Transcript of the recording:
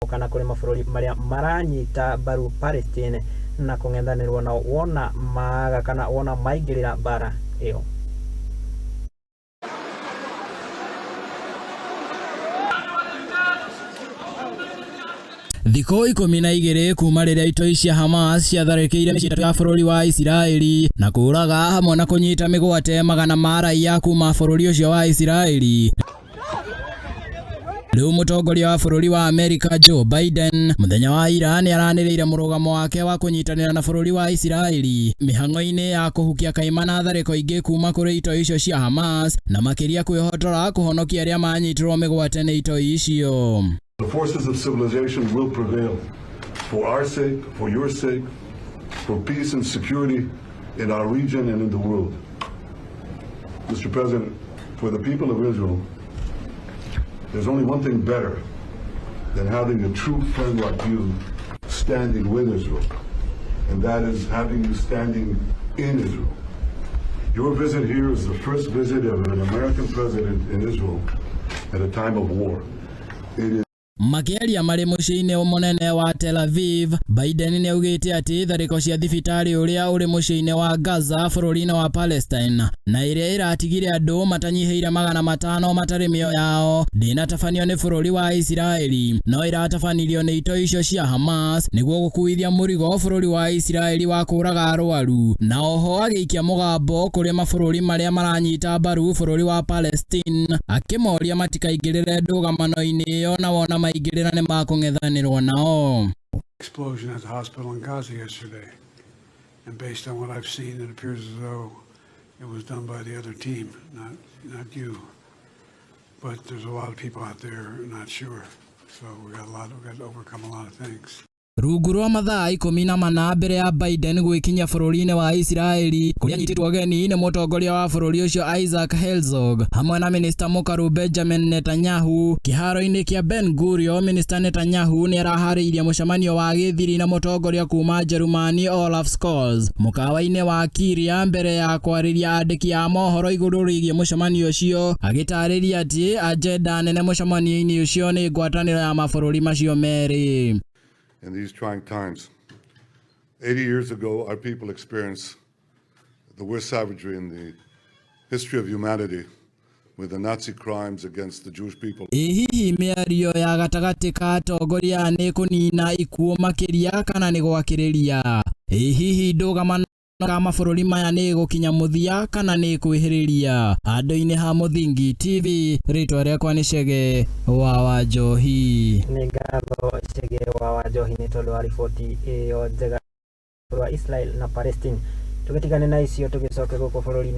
Kana kũrĩ mabũrũri marĩa maranyita mbaru Palestine na kũng'ethanĩrwo nao wona maga kana wona maingĩrĩra mbara ĩyo. Thikũ 12 kuma rĩrĩa itoi cia Hamas ciatharĩkĩire mĩciĩ 3 ya bũrũri wa Isiraeli na kũũraga hamwe na kũnyita mĩgwate magana ma raiya kuma bũrũri ũcio wa Isiraeli. Rĩu mũtongoria wa bũrũri wa Amerika Joe Biden mũthenya wa ira nĩ aranĩrĩire mũrũgamo wake wa kũnyitanĩra na bũrũri wa Isiraeli mĩhang'o-inĩ ya kũhukia kaimana tharĩko ingĩ kuma kũrĩ itoi icio cia Hamas na makĩria kwĩhotora kũhonokia arĩa manyitirwo mĩgwate nĩ itoi icio. The forces of civilization will prevail for our sake, for your sake, for peace and security in our region and in the world. Mr. President, for the people of Israel, there's only one thing better than having a true friend like you standing with Israel, and that is having you standing in Israel. Your visit here is the first visit of an American president in Israel at a time of war. It is Makĩaria marĩ mũciĩ-inĩ mũnene wa Tel Aviv, Biden nĩ augĩte atĩ tharĩko cia thibitarĩ ũrĩa ũrĩ mũciĩ-inĩ wa Gaza bũrũri-inĩ wa Palestine na ĩrĩa ĩratigire andũ matanyihĩire 500 matarĩ mĩoyo yao ndĩnatabanio nĩ bũrũri wa Isiraeli no ĩratabanirio nĩ itoi icio cia Hamas nĩguo gũkuithia mũrigo bũrũri wa Isiraeli wa kũraga arwaru, na oho agĩikia mũgambo kũrĩ mabũrũri marĩa maranyita mbaru bũrũri wa Palestine akĩmoria matikaingĩrĩre ndũgamano-inĩ ĩyo na wona maingĩrĩra nĩ makũng'ethanĩrwo nao. Explosion at the hospital in Gaza yesterday. And based on what I've seen, it appears as though it was done by the other team, not you. But there's a lot of people out there not sure. So we got to overcome a lot of things. Rungu rwa mathaa 14 mbere ya Biden gwĩkinyia bũrũri-inĩ wa Isiraeli kũrĩa anyitĩtwo ũgeni nĩ mũtongoria wa bũrũri ũcio Isaac Herzog hamwe na minista mũkaru Benjamin Netanyahu kĩharo-inĩ kĩa Ben Gurion. Minista Netanyahu nĩ araharĩirie mũcemanio wa gĩthiri na mũtongoria kuma Jerumani Olaf Scholz mũkawa-inĩ wa Kiria mbere ya kwarĩria andĩki a mohoro igũrũ rĩgiĩ mũcemanio ũcio, agĩtarĩria atĩ agenda nene mũcemanio-inĩ ũcio nĩ ngwatanĩro ya mabũrũri macio merĩ. In these trying times. 80 years ago, our people experienced the worst savagery in the history of humanity with the Nazi crimes against the Jewish people. Ĩ hihi mĩario ya gatagatĩ ka atongoria nĩ kũnina ikuũ makĩria kana nĩ gwakĩrĩria? Ĩ hihi ndũgamano ka mabũrũri maya nĩ gũkinya mũthia kana nĩ kwĩhĩrĩria? Handũ-inĩ ha Mũthingi TV, rĩtwa rĩakwa nĩ Chege wa Wanjohi. Nĩ ngatho, Chege wa Wanjohi, nĩ tondũ wa riboti ĩyo njega wa Israel na Palestine. Tũgĩtigane na icio tũgĩcoke gũkũ bũrũri-inĩ.